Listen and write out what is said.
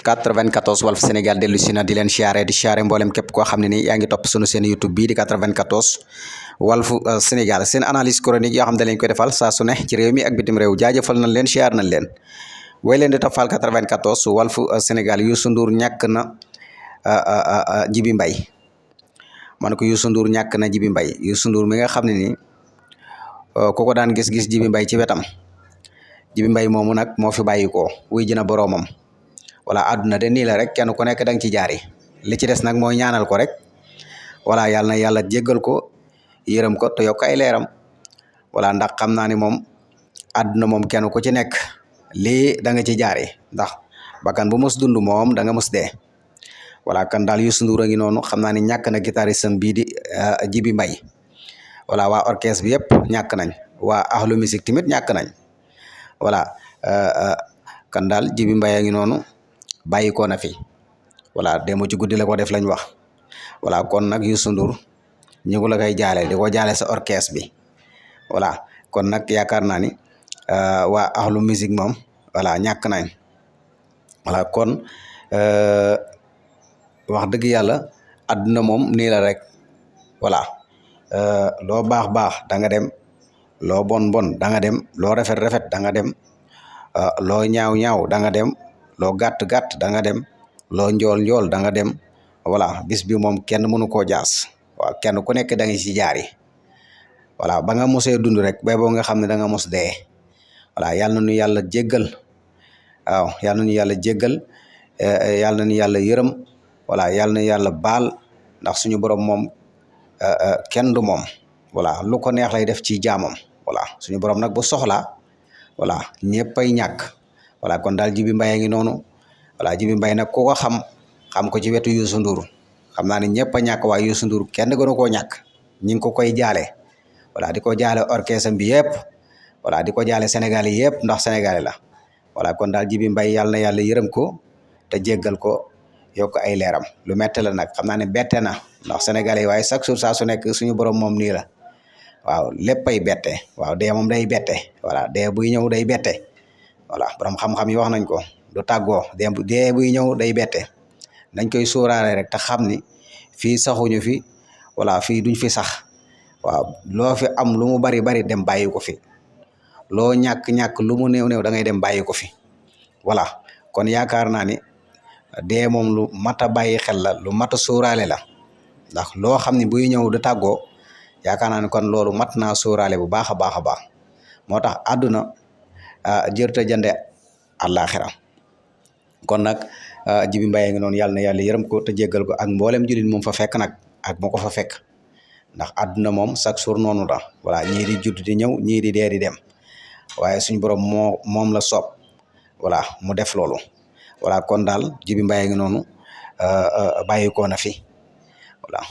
94 Walf Sénégal dellu si na di leen siyaare di siyaare mboolem képp koo xam ne ni yaa ngi topp sunu seen YouTube bii di 94 Walf Sénégal seen analyse chronique yoo xam ne lañ koy defal saa su ne ci réew mi ak bitim réew jaajëfal nañ leen siyaar nañ leen way leen di toppal 94 Walf Sénégal Youssou Ndour ñàkk na Djiby Mbaye man ko Youssou Ndour ñàkk na Djiby Mbaye Youssou Ndour mi nga xam ne ni ku ko daan gis-gis Djiby Mbaye ci wetam Djiby Mbaye moomu nag moo fi bàyyi ko wuy jëna boroomam wala àdduna de nii la rek kenn ku nekk da nga ci jaari li ci des nag mooy ñaanal ko rek wala yàlla na yàlla jéggal ko yërëm ko te yokk ay leeram wala ndax xam naa ni moom àdduna moom kenn ku ci nekk lii da nga ci jaari ndax bakkan bu mos dund moom da nga mos dee wala kan daal Youssou Ndour a ngi noonu xam naa ni ñàkk na guitariste am bii di Djiby Mbaye wala waa orchestre bi yëpp ñàkk nañ waa ahlu musique tamit ñàkk nañ wala kan daal Djiby Mbaye a ngi noonu bàyyi ko na fi voilà démb ci guddi la ko def lañ wax voilà kon nag Youssou Ndour ñu ngi la koy jaale di ko jaale sa orchestre bi voilà kon nag yaakaar naa ni waa ahlu musique moom voilà ñàkk nañ voilà kon wax dëgg yàlla àdduna moom nii la rek voilà loo baax da nga dem loo bon da nga dem loo rafet da nga dem loo ñaaw da nga dem loo gàtt da nga dem loo njool da nga dem voilà bis bi moom kenn mënu koo jaas waaw kenn ku nekk da nga ci jaari voilà ba nga mosee dund rek bay boo nga xam ne da nga mos dee voilà yàlla na ñu yàlla jéggal waaw yàlla na ñu yàlla jéggal yàlla na ñu yàlla yërëm voilà yàlla na yàlla baal ndax suñu borom moom kenn du moom voilà lu ko neex lay def ci jaamam voilà suñu borom nag bu soxlaa voilà ñëppay ñàkk voilà kon daal Djiby Mbaye ngi noonu voilà Djiby Mbaye nag ku ko xam ko ci wetu Youssou Ndour xam naa ne ñëpp a ñàkk waaye Youssou Ndour kenn gënu koo ñàkk ñi ngi ko koy jaale voilà di ko jaale orchestre bi yëpp voilà di ko jaale Sénégal yi yëpp ndax Sénégal la voilà kon daal Djiby Mbaye yàlla na yàlla yërëm ko te jéggal ko yokk ay leeram lu metti la nag xam naa ne bette na ndax Sénégal yi waaye chaque jour saa su nekk suñu borom moom nii la waaw léppay bette waaw dee moom day bette voilà dee buy ñëw day bette voilà borom xam-xam yi wax nañ ko du tàggoo dee buy ñëw day bette dañ koy sóoraale rek te xam ni fii saxuñu fi voilà fii duñ fi sax waaw loo fi am lu mu bari dem bàyyi ko fi loo ñàkk lu mu néew da ngay dem bàyyi ko fi voilà kon yaakaar naa ni dee moom lu mat a bàyyi xel la lu mat a sóoraale la ndax loo xam ne buy ñëw du tàggoo yaakaar naa ni kon loolu mat naa sóoraale bu baax a baax moo tax àdduna jërta jënde àllaaxira kon nag Djiby Mbaye ngi noonu yàlla na yàlla yërëm ko te jéggal ko ak mboolem jullit moom fa fekk nag ak moo ko fa fekk ndax àdduna moom chaque jour noonu la voilà ñii di judd di ñëw ñii di dee di dem waaye suñ borom moom la soob voilà mu def loolu voilà kon daal Djiby Mbaye ngi noonu bàyyi ko na fi voilà